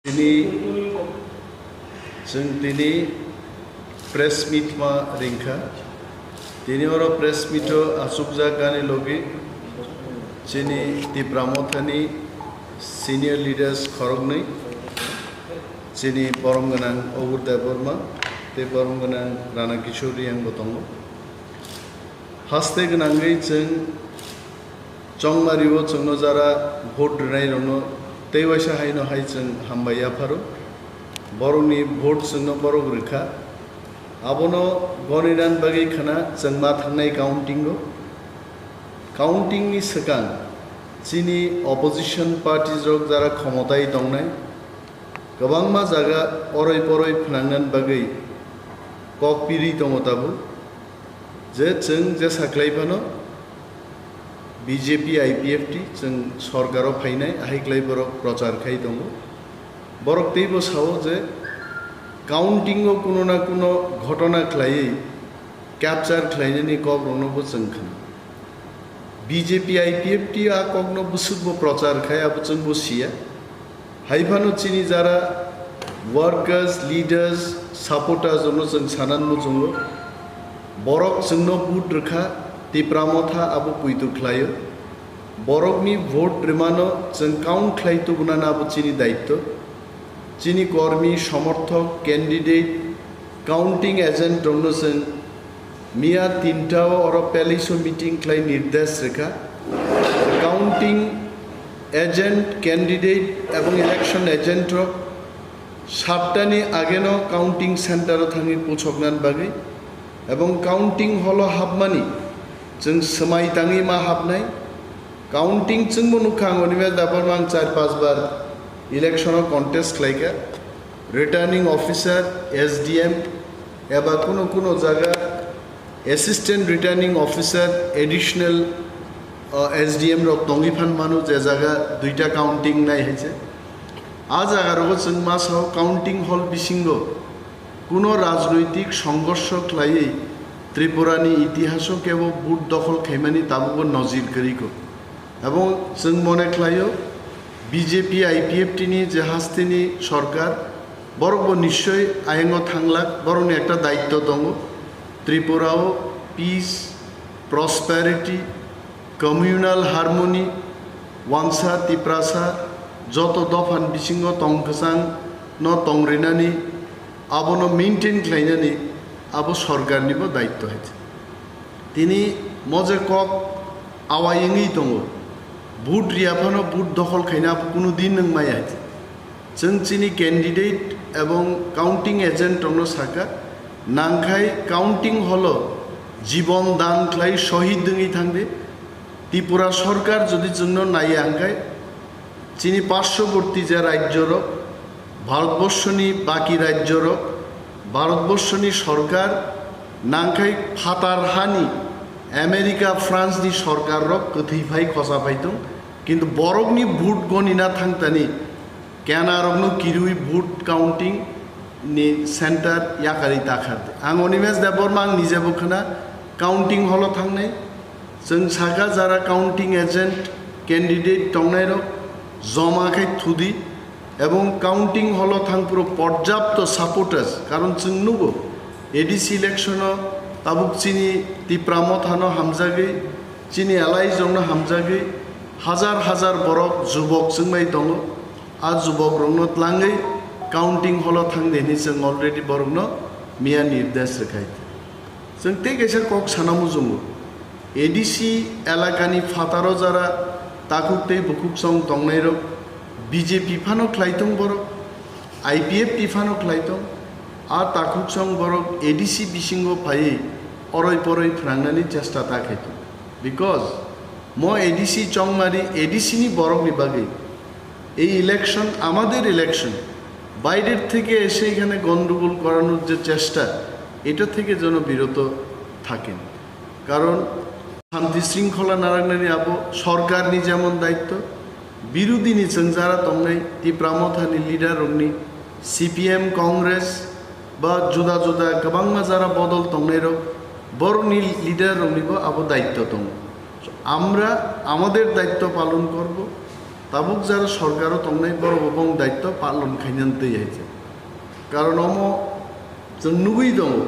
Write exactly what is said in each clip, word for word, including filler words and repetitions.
Tini chwng tini press meet ma ringkha. Tini oro press meet o achukjak ani logi chini Tipra Mothani senior leaders khoroknwi, chini borom gwnang Obur Debbarma tei borom gwnang Rana Kishore Reang bo tongo. Haste gwnangwi chwng Chongmario chwngno jara vote rwnairokno tei waisa haino hai chwng hambai yapharo. Borokni vote chwngno borok rwkha. Abono goninani bagwi khna chwng ma thangnai counting o. Counting ni swkang chini opposition parties rok jara khomotai tongnai, kwbangma jaga oroi poroi phnangnani bagwi kok piri tongo tabuk. Je chwng jesa khlai phano B J P I P F T chwng sorkaro phainai, ahai khlai borok prochar khai tongo. Borok teibo sao je counting o kuno na kuno ghotona khlaiwi capture khlainani kokrokno bo chwng khna. B J P I P F T a kokno bwswkbo prochar khai, abo chwngbo siya. Hai phano chini jara workers, leaders, supporters rokno chwng sanan muchungo. Borok chwngno vote rwkha, Tipra Motha abo poito khlaio. Borokni vote rwmano chwng count khlai tubunani abo chini daityo. Chini kormi, somorthok, candidate, counting agent rokno chwng miya tinta o oro palace o meeting khlai nirdesh rwkha. Counting agent, candidate ebong election agent rok sattani ageno counting center o thangwi puchoknani bagwi ebong counting hall o hapmani chwng swmai tangwi ma hapnai. Counting chwngbo nukha ang, Animesh Debbarma ang char panch bar election o contest khlaikha. Returning officer, S D M, eba kuno kuno jaga assistant returning officer, additional, uh, S D M rok tongwi phan mano, je jaga duita counting nai hai se. A jaga rogo chwng ma sao counting hall bisingo kuno rajnoitik songhorsho khlaiwi Tripura ni itihaso kebo vote dokhol khaimani tabukbo nojir kwrwi kho. Ebong chwng mone khlaio, B J P I P F T ni je hasteni sorkar, borokbo nischoi ayengo thanglak, borokni ekta daityo tongo. Tripura o peace, prosperity, communal harmony, wansa, tiprasa, joto dophani bisingo tong kwchang no tong rinani, abono maintain khlainani abo sorkarnibo daityo hai. Tini mo je kok awai wngwi tongo, vote riya phano vote dokhol khaina abo kunu din nwng maya hai. Chwng chini candidate ebong counting agent rokno sakha, nangkhai counting hall o jibon dan khlai shohid wngwi thangdi. Tripura sorkar jodi chwngno naiya hwnkhe, chini parshoborti je rajyorok, Bharatborshoni baki rajyorok, Bharatborshoni sorkar, nangkhai phatar hani America, France ni sorkar rok kwthwi phai khosa phai tong, kintu borokni vote gonina thangtani kenarokno kirui vote counting ni center yakarwi takhar. Ang Animesh Debbarma ang nijebo khna counting hall o thangnai. Chwng sakha jara counting agent candidate tongnairok joma khai thudi ebong counting hall o thangphuru porjapto supporters, karon chwng nugo A D C election o tabuk chini Tipra Mothano hamjagwi, chini allies rokno hamjagwi hajar hajar borok jubok chwngbai tongo. A jubok rokno tlangwi counting hall o thangdi hinwi chwng already borokno miya nirdesh rwkhai. Chwng tei kaisa kok sana muchungo, A D C elakani phataro jara takhuk tei bukhuksong tongnairok B J P phano khlai tong borok, I P F T phano khlai tong. A takhuk song borok A D C bisingo phaiwi oroi poroi phwnangnani chesta ta khai tongo. Because mo A D C chongmari A D C ni borokni bagwi ei election amader election, বাইরের থেকে এসে এখানে গন্ডগোল করানোর যে চেষ্টা, এটা থেকে যেন বিরত থাকেন। কারণ শান্তি শৃঙ্খলা নারাখনানি abo সরকারনি যেমন দায়িত্ব, বিরোধীনি chwng jara tongnai Tipra Mothani leader rokni, C P M, Congress ba juda juda kwbangma jara bodol tongnai rok, borokni leader roknibo abo daitto tongo. So, আমরা আমাদের দায়িত্ব পালন করব, Tabuk jara sorkaro tongnai borok bo bong daitto palon khainani twi hai se. Karon omo chwng nugwi tongo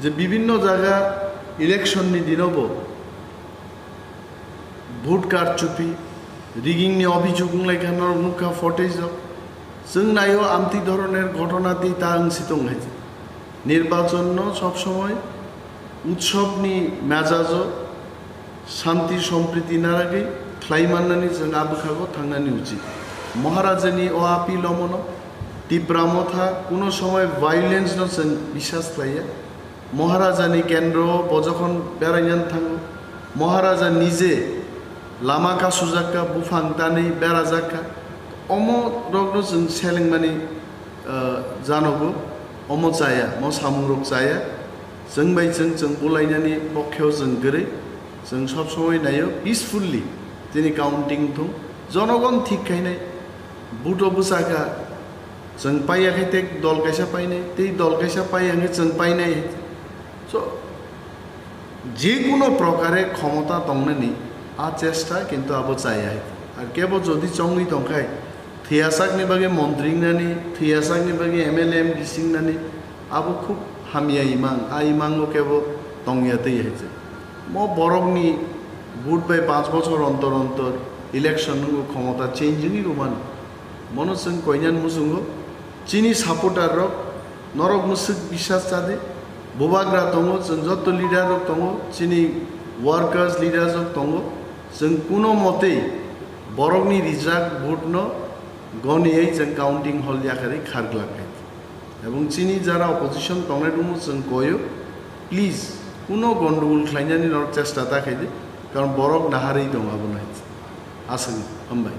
je bibinno jaga election ni dino bo vote karchupi, rigging ni obhijog wnglaikha norok nukha footage rok. Chwng naio amtwi dhoroner ghotona tei ta wngsi tong hai se. Nirbachon no sob somoi utsob ni mejajo shanti sompriti naragwi khlai mannani chwng a bwkhago thangnani uchit. Maharajani o api lomono Tipra Motha kuno somoi violence no chwng biswas khlaiya. Maharajani kendro bo jokhon berainani thango, Maharaja nije lama kasujakka, buphang tanwi berajakka, omo rokno chwng selengmani, ah, janogo, omo chaya, mo samungrok chaya. Chwng bai chwng, chwng bulainani pokheo chwng kwrwi, chwng sob somoi naio peacefully tini counting thung, jonogon thik khainai, buto bwsakha, chwng paiya khe tei dol kaisa painai, tei dol kaisa paiya hwnkhe chwng painai. So, je kuno prokare khomota tongnani a chesta kintu abo chaya hai. Ar kebo jodi chongwi tongkhai, thwiyasakni bagwi montri wngnani, thwiyasakni bagwi M L A, M D C wngnani, abo khub hamya imang, a imango kebo tongya twi hai se. Mo borokni vote bai panch bochor ontor ontor election nungo khomota change wngwi bo mano. Mono chwng koinani muchungo, chini supporter rok, norok mwswk biswas chadi, bubagra tongo, chwng joto leader rok tongo, chini workers, leaders rok tongo, chwng kuno motei borokni rijak vote no goniwi chwng counting hall yakarwi kharglak hai. Ebong chini jara opposition tongnai rokno chwng koyo, please, kuno gondogol khlainani norok chesta ta khaidi, karon borok naharwi tongo abono hai. Aswk, hambai.